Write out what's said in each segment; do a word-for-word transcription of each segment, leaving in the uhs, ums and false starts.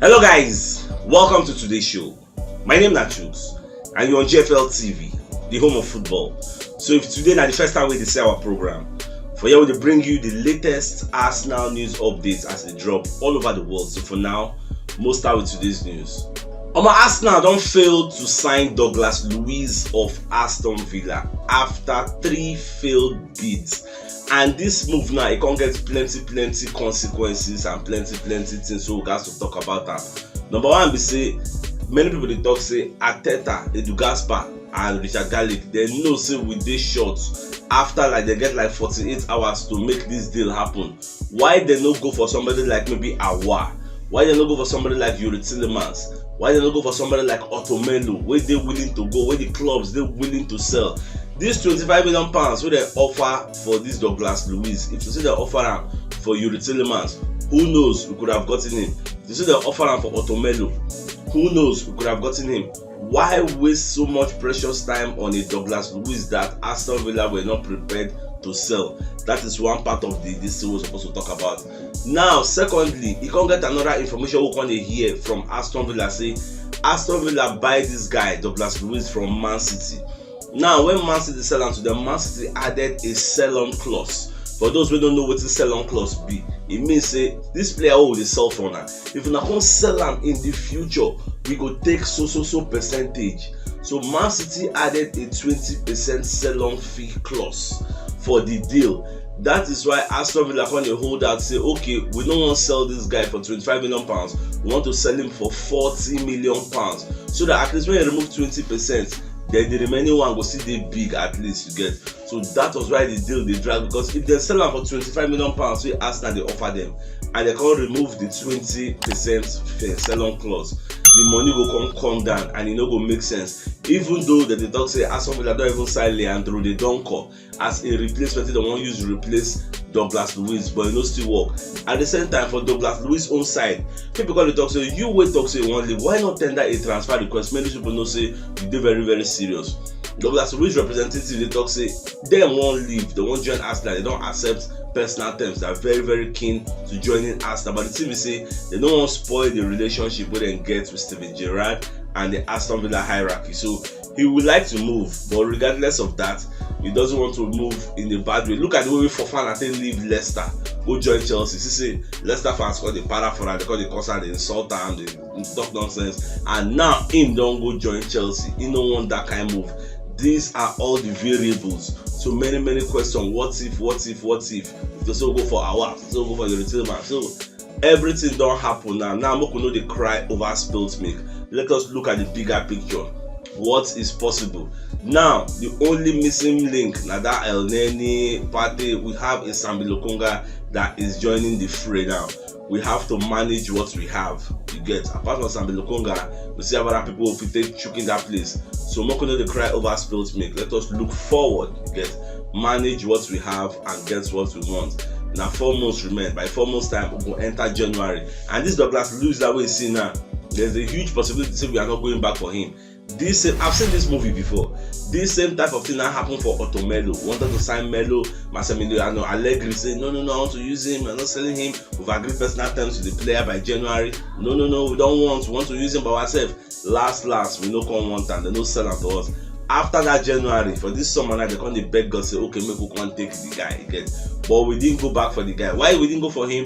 Hello guys, welcome to today's show. My name na Chuks and you're on G F L T V, the home of football. So if today na the first time we dey see our program, for here we dey bring you the latest Arsenal news updates as they drop all over the world. So for now, we'll start with today's news. Omo, Arsenal don fail to sign Douglas Luiz of Aston Villa after three failed bids. And this move now, e come get plenty plenty consequences and plenty plenty things wey we gats to talk about am. Number one be say many people dey talk say Arteta, Edu Gaspar and Richard Garlick, dem know say we dey short after, like, dem get like forty-eight hours to make this deal happen. Why dem no go for somebody like maybe Aouar? Why dem no go for somebody like Youri Tielemans? Why dem no go for somebody like Otto Melo, wey dey willing to go, wey the clubs dey willing to sell? This twenty-five million pounds wey dem offer for this Douglas Luiz, if you say dem offer am for Youri Tielemans, who knows, we could have gotten him. If you say dem offer am for Otto Melo, who knows, we could have gotten him. Why waste so much precious time on a Douglas Luiz that Aston Villa were not prepared to sell? That is one part of the this thing we're supposed to talk about. Now, secondly, e come get another information we come dey hear from Aston Villa say Aston Villa buy this guy Douglas Luiz from Man City. Now, when Man City sell am to them, Man City added a sell-on clause. For those wey don't know wetin sell-on clause be, e mean say this player wey we dey sell for now, if una come sell am in the future, we go take so so so percentage. So Man City added a twenty percent sell-on fee clause for the deal. That is why Aston Villa come dey hold out say, okay, we no wan sell this guy for twenty-five million pounds. We want to sell him for forty million pounds, so that at least when you remove twenty percent, then the remaining one go still dey big at least, you get. So that was why the deal dey drag, because if dem sell am for twenty-five million pounds wey Arsenal dey offer them, and dem come remove the twenty percent fair sell-on clause, the money go come come down and e no go make sense. Even though dem dey talk say Aston Villa don even sign Leandro Dendoncker as a replacement, dem wan use replace Douglas Luiz, but e no still work. At the same time, for Douglas Luiz own side, people come dey talk say, you wey talk say you wan leave, why not tender a transfer request? Many people know say you dey very very serious. Douglas Luiz representative dey talk say dem wan leave, dem wan join Arsenal, dem don accept personal terms, they are very very keen to joining Arsenal, but the thing be say dem no wan spoil the relationship wey dem get with Steven Gerrard and the Aston Villa hierarchy. So he would like to move, but regardless of that, he doesn't want to move in a bad way. Look at the way Fofana take leave Leicester, go join Chelsea. See say Leicester fans come dey para for am, dem come dey curse am, dey insult am, dey talk nonsense, and now him don go join Chelsea. He no want that kind move. These are all the variables. So many many questions. What if, what if, what if? If dem say go for Aouar, if dem say go for Youri Tielemans, so everything don happen now. Now make we no dey cry over spilt milk. Let us look at the bigger picture. What is possible? Now the only missing link na that Elneny, Partey. We have a Sambi Lokonga that is joining the fray now. We have to manage what we have. You get, apart from Sambi Lokonga, we still have other people who fit take chook in that place. So make we no dey cry over spilt milk. Let us look forward. You get, manage what we have and get what we want. Now four months remain. By four months time, we go enter January, and this Douglas Luiz that we see now, there's a huge possibility say we are not going back for him. This same, I've seen this movie before. This same type of thing that happened for Otto Melo. Wanted to sign Melo, Massimiliano Allegri say, no no no, I want to use him, I'm not selling him. We've agreed personal terms with the player by January. No no no, we don't want, we want to use him by ourselves. Last last, we no come want am, dem no sell am to us. After that January, for this summer now, dem come dey beg God say, okay, make we come take the guy again. But we didn't go back for the guy. Why we didn't go for him,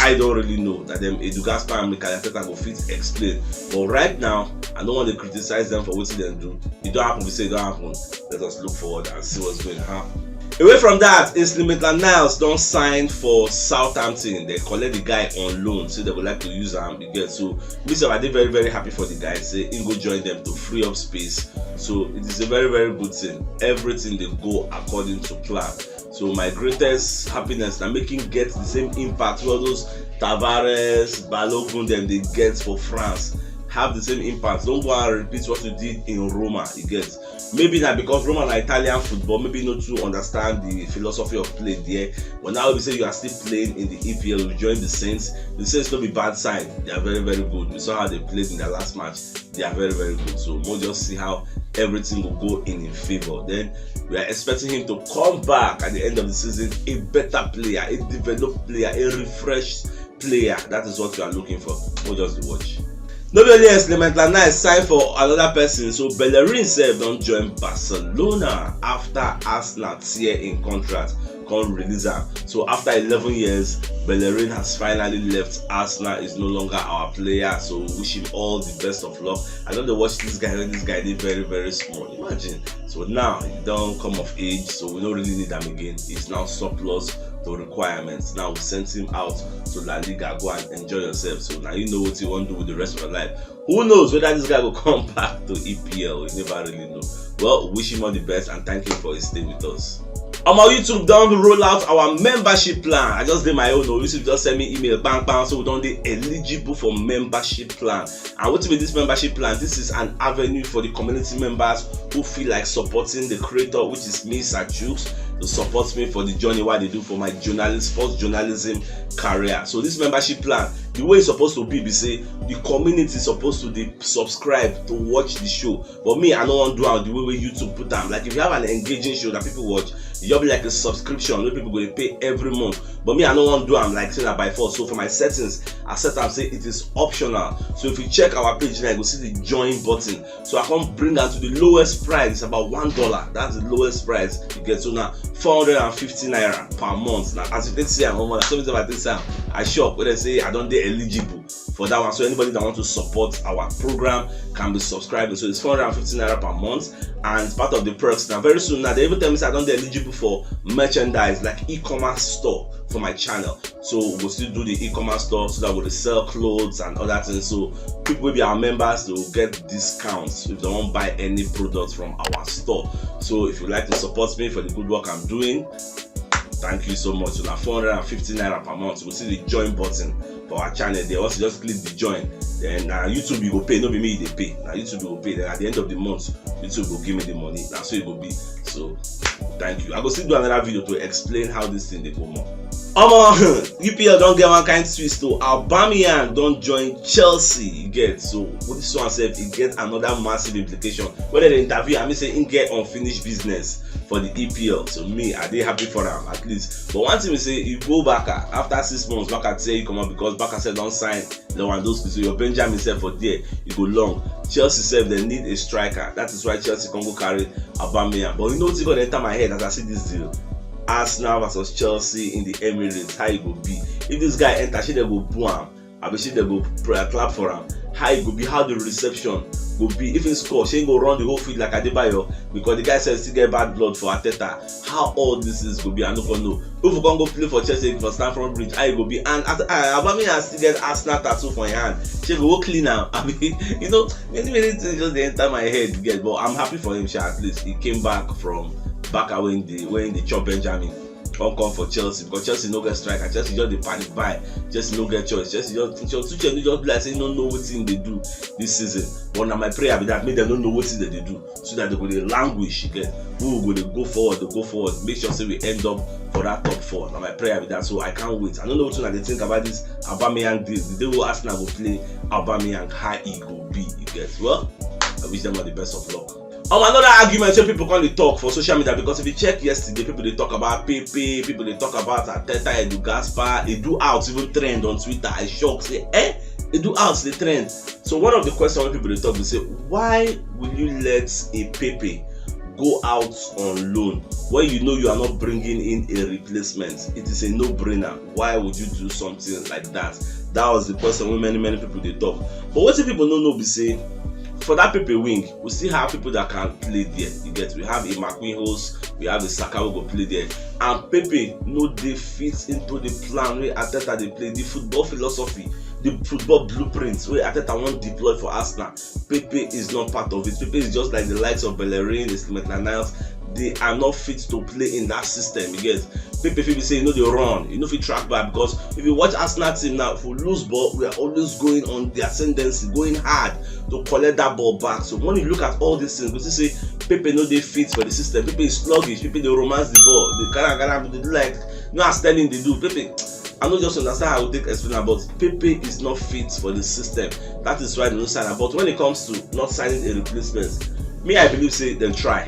I don't really know. That dem Edu Gaspar and Mikel Arteta go fit explain. But right now, I don't want to criticize them for what dem do. It don't happen, we say it don't happen. Let us look forward and see what's going to happen. Away from that, Ainsley Maitland-Niles don sign for Southampton. Dem collect the guy on loan, so dem go like to use am again. So me sef, I dey very very happy for the guy. Say he go join them to free up space. So it is a very very good thing. Everything dey go according to plan. So my greatest happiness na make him get the same impact wey all those Tavares, Balogun dem dey get for France. Have the same impact. Don't go and repeat what you did in Roma. You get, maybe na because Roma na Italian football, maybe no too understand the philosophy of play there. But now we say you are still playing in the E P L, you join the Saints. The Saints no be bad side. They are very very good. We saw how they played in their last match. They are very very good. So we'll just see how everything will go in his favor. Then we are expecting him to come back at the end of the season a better player, a developed player, a refreshed player. That is what you are looking for. We'll just watch. No be only Clement Lanares sign for another person, so Bellerin sef don join Barcelona after Arsenal tear im contract come release am. So after eleven years, Bellerin has finally left Arsenal, is no longer our player, so we wish him all the best of luck. I don dey watch this guy when this guy dey very, very small. Imagine. So now he don come of age, so we no really need am again. He's now surplus to requirements. Now we sent him out to La Liga. Go and enjoy yourself. So now you know what you wan do with the rest of your life. Who knows whether this guy will come back to E P L? We never really know. Well, wish him all the best and thank him for his stay with us. Omo, YouTube don roll out our membership plan. I just did my own. Oh, YouTube just send me email, bang, bang. So we don dey eligible for membership plan. And wetin be this membership plan? This is an avenue for the community members who feel like supporting the creator, which is me, Sir Jukes, to support me for the journey wey I dey do for my journalist, sports journalism career. So this membership plan, the way it's supposed to be, be say the community is supposed to dey subscribe to watch the show. But me, I no wan do am the way wey YouTube put am. Like, if you have an engaging show that people watch, e just be like a subscription wey people go dey pay every month. But me, I no wan do am like say na by force. So for my settings, I set am say it is optional. So if you check our page now, you go see the join button. So I come bring am to the lowest price. It's about one dollar. That's the lowest price you get. So now four hundred and fifty naira per month. Now as you can see, I'm almost seventy. I think, I shock when I say I don dey eligible for that one. So anybody that want to support our program can be subscribing. So it's four hundred and fifty naira per month, and it's part of the perks. Now very soon now, they even tell me say I don dey eligible for merchandise, like e-commerce store for my channel. So we go still do the e-commerce store so that we dey sell clothes and other things. So people wey be our members, they will get discounts if they wan buy any product from our store. So if you like to support me for the good work I'm doing, thank you so much. So na four hundred and fifty naira per month. You go see the join button for our channel there. Once you just click the join, then na YouTube you go pay, no be me you dey pay. Na YouTube you go pay. Then at the end of the month, YouTube go give me the money. Na so e go be. So thank you. I go still do another video to explain how this thing dey go more. Omo, E P L don get one kind twist o. Aubameyang don join Chelsea, you get. So with this one sef, e get another massive implication. When dem dey interview am, e say im get unfinished business for the E P L. So me, I dey happy for am at least. But one thing be say, you go Barca, after six months, Barca tear you comot because Barca sef don sign Lewandowski. So your Benjamin sef for there, e go long. Chelsea sef, dem need a striker. That is why Chelsea come go carry Aubameyang. But you know wetin come dey enter my head as I see this deal? Arsenal versus Chelsea in the Emirates. How e go be? If this guy enter, shey dem go boo am? Abi shey dem go pray, clap for am? How e go be? How the reception go be? If he score, shey he go run the whole field like Adebayo? Because the guy sef still get bad blood for Arteta. How all this things go be, I no come know. If we come go play for Chelsea for Stamford Bridge, how e go be? And as, uh, Aubameyang still get Arsenal tattoo for him hand. Shey go go clean am? I mean, you know, many, many things just dey enter my head, you get. But I'm happy for him, sha. At least he came back from Barca when they, when they chop Benjamin. Come come for Chelsea because Chelsea no get striker. Chelsea just dey panic buy. Chelsea no get choice. Chelsea just, Chelsea just, Chelsea just be like say no know wetin dey do this season. But na my prayer be that, make dem no know wetin dem dey do, so that they go dey languish, you get. We go dey go forward, dey go forward. Make sure say we end up for that top four. Na my prayer be that. So I can't wait. I don't know wetin una dey think about this Aubameyang deal. The day wey Arsenal go play Aubameyang, how e go be, you get. Well, I wish them all the best of luck. Um, another argument wey people come dey talk for social media, because if you check yesterday, people dey talk about Pepe, people dey talk about Arteta, Edu Gaspar, Edu out even trend on Twitter. I shock say, eh, Edu out dey trend. So one of the questions wey people dey talk be say, why will you let a Pepe go out on loan when you know you are not bringing in a replacement? It is a no-brainer. Why would you do something like that? That was the question wey many, many people dey talk. But wetin people no know be say, for that Pepe wing, we still have people that can play there. You get, we have a Marquinhos, we have a Saka wey go play there, and Pepe no dey fit into the plan wey Arteta dey play, the football philosophy, the football blueprint wey Arteta wan deploy for Arsenal. Pepe is not part of it. Pepe is just like the likes of Bellerin, Clement Lanares. They are not fit to play in that system, you get. Pepe fit be say you no dey run, you no fit track back, because if you watch Arsenal team now, if we lose ball, we are always going on the ascendancy, going hard to collect that ball back. So when you look at all these things, you see say Pepe no dey fit for the system. Pepe is sluggish. Pepe dey romance the ball, dey carry am, carry am, dey do like, no, as Sterling dey do. Pepe, I no just understand how we take explain am, but Pepe is not fit for the system. That is why they no sign am. But when it comes to not signing a replacement, me, I believe say dem try,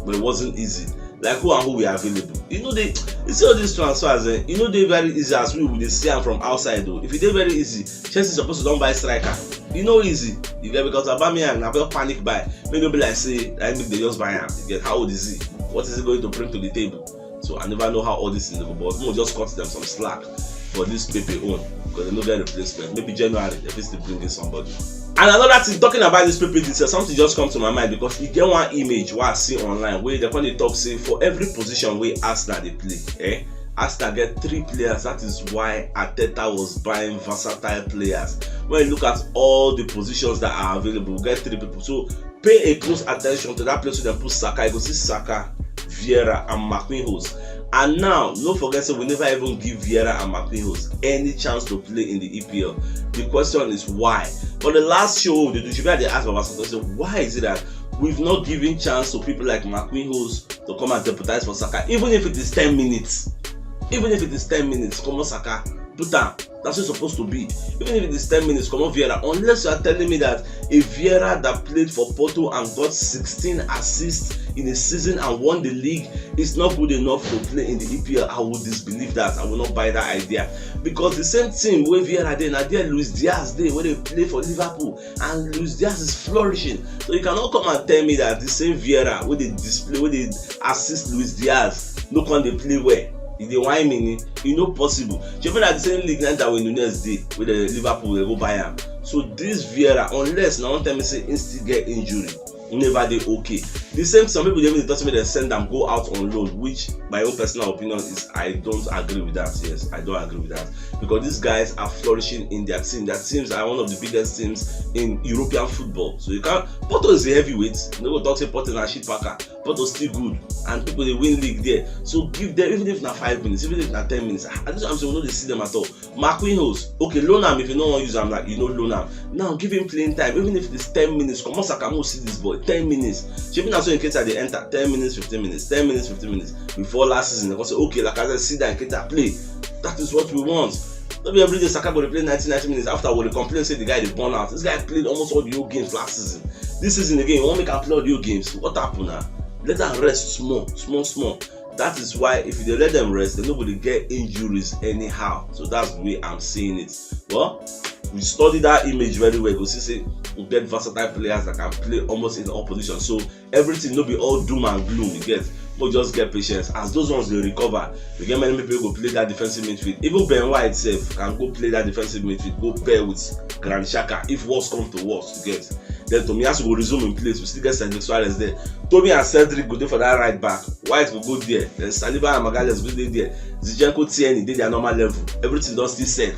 but it wasn't easy. Like, who and who we are available? You know, they, you see all these transfers, eh? You know, they very easy as we will see am from outside, though. If e dey very easy, Chelsea suppose to don buy striker. E no easy. You get, because Aubameyang na just panic buy. Make no be like say I make they just buy am. You get, how old is he? What is he going to bring to the table? So I never know how all these things go, but we'll just cut them some slack for this Pepe own, because they no get replacement. Maybe January they fit still bring in somebody. And another thing, talking about this Pepe, this something just come to my mind, because you get one image where I see online where they come dey talk say for every position where Arsenal they play, eh, Arsenal get three players. That is why Arteta was buying versatile players. When you look at all the positions that are available, we get three people. So pay a close attention to that place where they put Saka. You go see Saka, Vieira, and Marquinhos. And now, no forget say we never even give Vieira and Marquinhos any chance to play in the E P L. The question is why. For the last show, the Duchibe they asked Baba Santo, say, why is it that we've not given chance to people like Marquinhos to come and deputize for Saka, even if it is ten minutes? Even if it is ten minutes, come on, Saka, put am. That's what it's supposed to be. Even if it is ten minutes, come on, Vieira. Unless you are telling me that a Vieira that played for Porto and got sixteen assists in a season and won the league is not good enough to play in the E P L, I would disbelieve that. I will not buy that idea. Because the same team where Vieira dey, na there Luis Diaz dey, where they play for Liverpool, and Luis Diaz is flourishing. So you cannot come and tell me that the same Vieira where they display, where they assist Luis Diaz, no come dey play well. E dey whine me ni. E no possible. Shey na the same league na Darwin Nunez dey, wey the Liverpool dey go buy am? So this Vieira, unless na one time say he still get injury, never dey okay. The same, some people dey even dey talk say make dem send am go out on loan, which my own personal opinion is I don't agree with that. Yes, I don't agree with that, because these guys are flourishing in their team. Their teams are one of the biggest teams in European football. So you can't, Porto is a heavyweight. No go talk say Porto na shit packer. Porto still good, and people dey win league there. So give them, even if na five minutes, even if na ten minutes. Ah, I just, I'm saying we no dey see them at all. Marquinhos, okay, loan am. If you no wan use am, like, you no loan am. Now give him playing time, even if it's ten minutes. Come on, Saka, make we see this boy. Ten minutes. Shebi na so Nketiah dey enter. Ten minutes, fifteen minutes, ten minutes, fifteen minutes. Before last season, they go say, okay, Lacazette, sit down, Nketiah, play. That is what we want. No be every day Saka go dey play ninety, ninety minutes. After we dey complain say the guy dey burn out. This guy played almost all the whole games last season. This season again, you wan make am play all the whole games? What happen now? Let am rest small, small, small. That is why if you dey let them rest, they no go dey get injuries anyhow. So that's the way I'm seeing it. Well, we study that image very well. Go see say we get versatile players that can play almost in all positions. So everything no be all doom and gloom. You get, but just get patience. As those ones dey recover, we get many people go play that defensive midfield. Even Ben White sef can go play that defensive midfield, go pair with Granit Xhaka if worst come to worst. You get, then Tomiyasu go resume in place. We still get Cedric Soares there. Toby and Cedric go dey for that right back. White go go there. Then Saliba and Magalhaes go dey there. Zinchenko, Tierney dey their normal level. Everything don still set.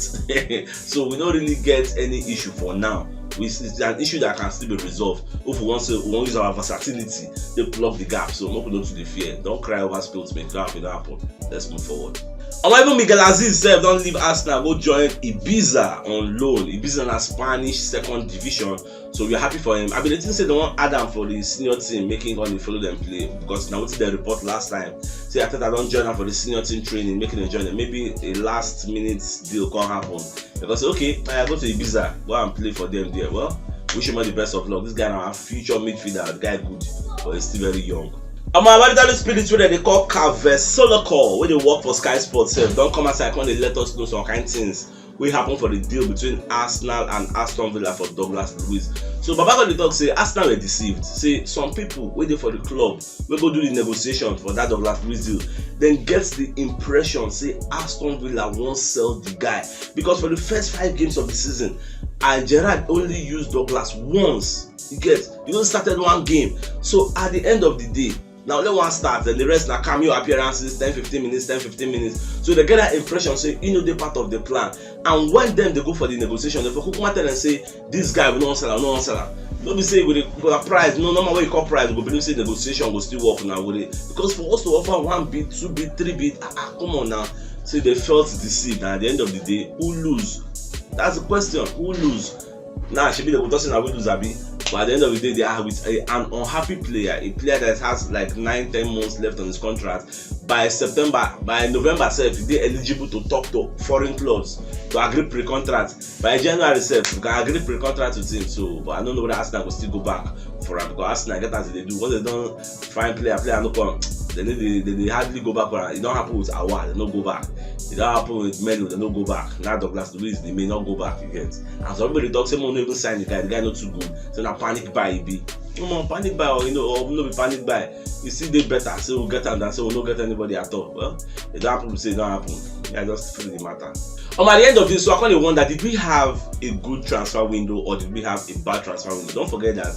So we no really get any issue for now. We, it's an issue that can still be resolved if we want to, we want use our versatility to plug the gap. So make we no too dey fear. Don't cry over spilt milk. That will not happen. Let's move forward. Omo, even Miguel Azeez sef don leave Arsenal, go join Ibiza on loan. Ibiza na Spanish second division. So we are happy for him. I been think say they wan add am for the senior team, make him come dey follow them play, because na wetin dem report last time. Say Arteta don join am for the senior team training, make him join them. Maybe a last minute deal come happen. Because, okay, I go to Ibiza, go and play for them there. Well, wish him all the best of luck. This guy na our future midfielder. The guy good, but he's still very young. Omo, about the spirit wey dem dey call Kave Solokor, wey dey work for Sky Sports sef, don come outside, come dey let us know some kind things wey happen for the deal between Arsenal and Aston Villa for Douglas Luiz. So Baba come dey talk say Arsenal were deceived. Say some people wey dey for the club wey go do the negotiation for that Douglas Luiz deal, then get the impression say Aston Villa wan sell the guy, because for the first five games of the season, and Gerrard only used Douglas once. You get, he only started one game. So at the end of the day, na only one start, then the rest na cameo appearances, ten fifteen minutes, ten fifteen minutes. So they get that impression say he no dey part of the plan. And when dem dey go for the negotiation, dem for kukuma tell dem say, this guy, we no wan sell am, we no wan sell am. No be say we dey, we go price, no, normal way you call price, we go believe say negotiation go still work now. We dey, because for us to offer one bid, two bid, three bid, ah, ah, come on now. So they felt deceived, and at the end of the day, who lose? That's the question. Who lose? Now, shebi they go talk say na we lose, abi? But at the end of the day, they are with a, an unhappy player, a player that has like nine, ten months left on his contract. By September, by November sef, he dey eligible to talk to foreign clubs to agree pre-contract. By January sef, we can agree pre-contract with him. So, but I don't know whether Arsenal go still go back for am, because Arsenal get as they do. Once they don find player, player no come. They no dey, they dey hardly go back. Around. It don happen with Awa, they no go back. It don happen with Melo, they no go back. Now Douglas Luiz, they may not go back again. And some people dey talk say, "Mo no even sign the guy. The guy not too good." So na panic buy e be. Come on, panic buy or you know, or no be panic buy. You see, they better. So we get am down. So we no get anybody at all. Well, it don't happen. Say it don't happen. Yeah, just feel the matter. Um, at the end of this, so I kind of wonder: did we have a good transfer window or did we have a bad transfer window? Don't forget that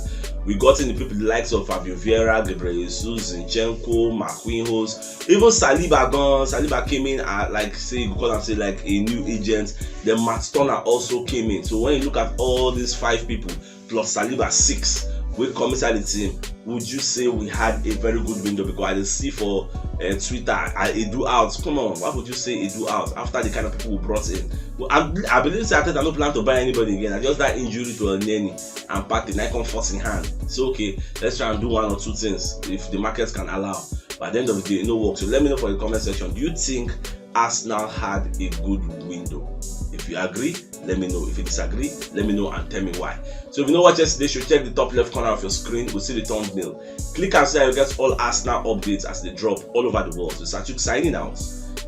we got in the people the likes of Fabio Vieira, Gabriel Jesus, Zinchenko, Marquinhos, even Saliba gone. Saliba came in at, like, say, you call am say, like, a new agent. Then Matt Turner also came in. So when you look at all these five people plus Saliba six, we come inside the team. Would you say we had a very good window? Because I dey see for uh, Twitter, I, Edu out. Come on, why would you say Edu out after the kind of people we brought in? Well, I, I believe say Arteta no plan to buy anybody again. I just that injury to Elneny and Partey, I come force in hand. So okay, let's try and do one or two things if the markets can allow. But at the end of the day, it no work. So let me know for the comment section. Do you think Arsenal had a good window? If you agree, let me know. If you disagree, let me know and tell me why. So if you know what yesterday, you should check the top left corner of your screen. We'll see the thumbnail. Click and see how you get all Arsenal updates as they drop all over the world. So Sachuk signing out.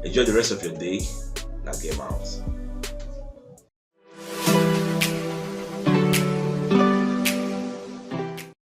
Enjoy the rest of your day. Now game out.